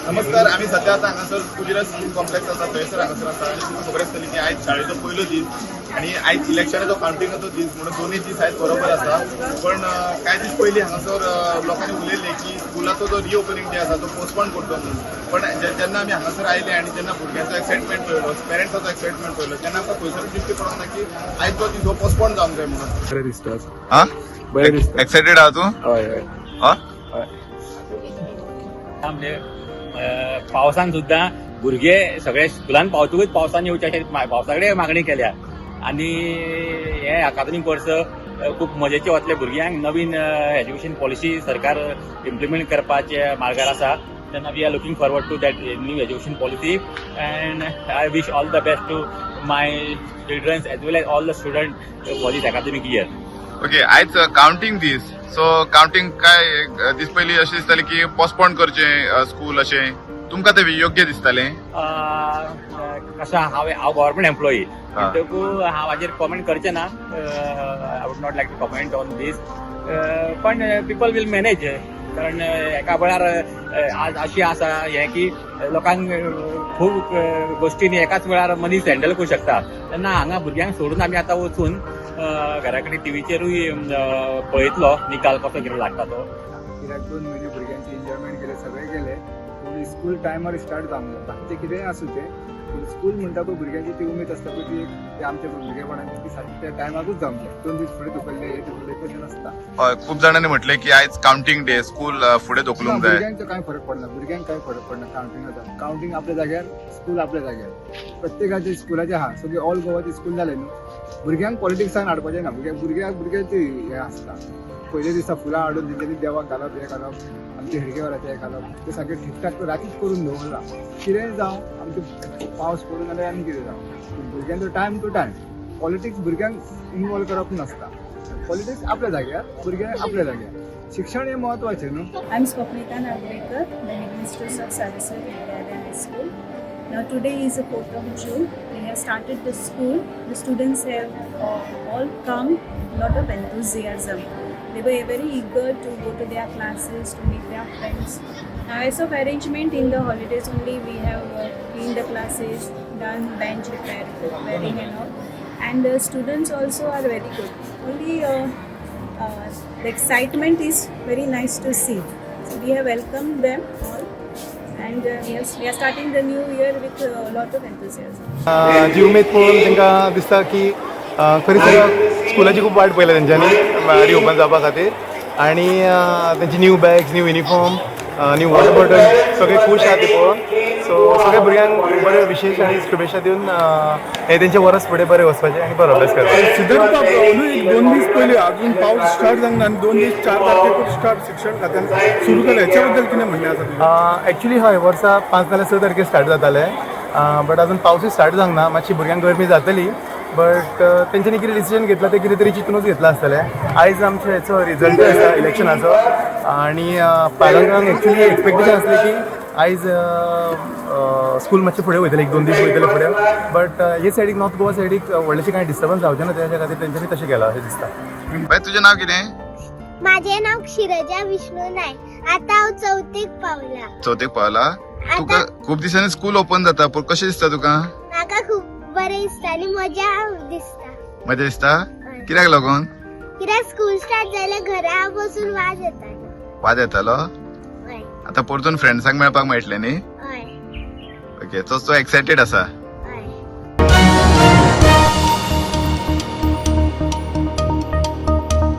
नमस्कार. आमी सध्या आता हांगासर कुजिरा स्कूल कॉम्प्लेक्स आसा, थंयसर हांगासर आसा आनी तुमकां खबर आसतली की आयज शाळेचो पयलो दीस आनी आयज इलेक्शनाचो कावंटिंगाचो दीस म्हणून दोनूय दीस आयज बरोबर आसा. पण कांय दीस पयलीं हांगासर लोकांनी उलयल्लें की स्कुलाचो जो रिओपनिंग डे आसा तो पोस्टपोन करचो म्हणून. पण जेन्ना आमी हांगासर आयले आनी जेन्ना भुरग्यांचो एक्सायटमेंट पळयलो, पेरंट्साचो एक्सायटमेंट पळयलो, तेन्ना आमकां खंयसर दिश्टी पडोंक ना की आयज जो दीस हो पोस्टपोन जावंक जाय म्हणून. बरें दिसता. हा. बरें दिसता. एक्सायटेड आहा तूं? हय हय. हा. हय. म्हणजे पावसान सुद्दां भुरगे सगळे स्कुलान पावतकूच पावसान येवचे अशें पावसा कडेन मागणी केल्या आनी हे अकादमीक वर्स खूब मजेचे वतले. भुरग्यांक नवीन एज्युकेशन पॉलिसी सरकार इम्प्लिमेंट करपाचे मार्गार आसा, तेन्ना we are looking forward to that new education policy and I wish all the best to my childrens as well as all the student for this academic year. Okay, आयज कावंटींग दीस, so कावंटींग काय दीस पयलीं अशें दिसतालें की पोस्टपोन करचें school अशें, तुमकां ते योग्य दिसतालें? कशें, हांव हांव गव्हर्मेंट एम्प्लॉई म्हणटकूच हांव हाजेर कॉमेंट करचें ना. I would not like to comment on this, पण पिपल will manage, कारण एका वेळार आज अशी आसा हें की लोकांक खूब गोश्टींनी एकाच वेळार मनीस हँडल करूं शकता. तेन्ना हांगा भुरग्यांक सोडून आमी आतां वचून घरा कडेन टिवीचेरूय पळयतलो निकाल कसो कितें लागता तो. कित्याक 2 म्हयने भुरग्यांचे एन्जॉयमेंट केलें, सगळें केलें, पूण स्कूल टायमार स्टार्ट जावंक जाय. बाकीचें कितेंय आसूं तें, पूण स्कूल म्हणटा पळय, भुरग्यांची ती उमेद आसता पळय, ती एक ती आमच्या भुरगेपणान ती सारकी त्या टायमाकूच जावंक जाय. 2 दीस फुडें धुकल्ले, हे धुकल्ले, तशें नासता. हय, खूब जाणांनी म्हटलें की आयज कावंटींग डे, स्कूल फुडें धुकलूंक जाय. भुरग्यांचो कांय फरक पडना, भुरग्यांक कांय फरक पडना. कावंटींग जाता, कावंटींग आपल्या जाग्यार, स्कूल आपल्या जाग्यार. प्रत्येकाचे स्कुलाचे आहा, सगळे ऑल गोवाचे स्कूल जाले न्हू. भुरग्यांक पॉलिटिक्सान हाडपाचें ना. भुरग्यांक भुरग्यांक भुरग्यांची हें आसता. पयले दिसा फुलां हाडून तेंच्यांनी देवाक घालप, हें घालप, आमचे हेडगेवाराचें हें घालप, तें सगळें ठीकठाक रातीच करून दवरलां. कितेंय जावं, आमचें पावस पडूं नाल्यार आनी कितें जावं, पूण भुरग्यांचो टायम टू टायम. पॉलिटिक्स भुरग्यांक इनवॉल्व करप नासता. पॉलिटिक्स आपल्या जाग्यार, भुरग्यांक आपल्या जाग्यार. शिक्षण हें म्हत्वाचें न्हू. I'm Swapnita Nagvekar, the headmistress of Saraswati Vidyalaya High School. Now today is the 4th of June. We have started the school. The students have all come with lot of enthusiasm. They were very eager to go to their classes, to meet their friends. Now as of arrangement, in the holidays only we have cleaned the classes, done bench repair, repairing and all. And the students also are very good. Only the excitement is very nice to see. So we have welcomed them all, and yes, we are starting the new year with a lot of enthusiasm. जी उमेद पळोवन तांकां दिसता की खरीच स्कुलाची खूब वाट पळयल्या तेंच्यांनी रिओपन जावपा खातीर आनी तेंची new bags, new uniform, new water bottle, सगळे खूश आहा ते पळोवन. सो सगळ्या भुरग्यांक बरे विशेश आनी शुभेच्छा दिवन हे तेंचे वर्स फुडें बरें वचपाचें आनी बरो अभ्यास करपाचें. सिद्धार्थ, अंदू एक 2 दीस पयलीं, अजून पावस स्टार्ट जावंक ना आनी 2 दीस 4 तारखेक स्टार्ट शिक्षण खात्यान सुरू केलें, हेच्या बद्दल कितें म्हणणें आसा तुजें? एक्चुली हय, वर्सा 5 नाल्यार 6 तारखेर स्टार्ट जातालें, बट अजून पावसूय स्टार्ट जावंक ना. मातशी भुरग्यांक गरमी जातली, बट तेंच्यांनी कितें डिसिजन घेतला तें कितें तरी चिंतूनच घेतलां आसतलें. आयज आमचे हेचो रिजल्टूय आसा इलेक्शनाचो आनी पालकांक एक्चुली एक्सपेक्टेशन आसलें की आयज स्कूल मातशें फुडें वयतलें, एक दोन दीस वयतले फुडें, बट हे सायडीक, नॉर्थ गोवा सायडीक व्हडलेशें कांय डिस्टर्बन्स जावचें ना, तेच्या खातीर तेंच्यांनी तशें केलां अशें दिसता. बाय, तुजें नांव कितें? माझे नाव क्षिरजा विष्णू नाईक. आता हांव चवथीक पावला. चवथीक पावला तुका. खूब दिसांनी स्कूल ओपन जाता, पूण कशें दिसता तुका? म्हाका खूब बरें दिसता आनी मजा दिसता. मजा दिसता? कित्याक लागून? कित्याक स्कूल स्टार्ट जाल्यार घरा बसून वाज येतालो. वाज येतालो? हय. आता परतून फ्रेंड्सांक मेळपाक मेळटलें न्ही? हय. ओके, सो तूं एक्सायटेड आसा?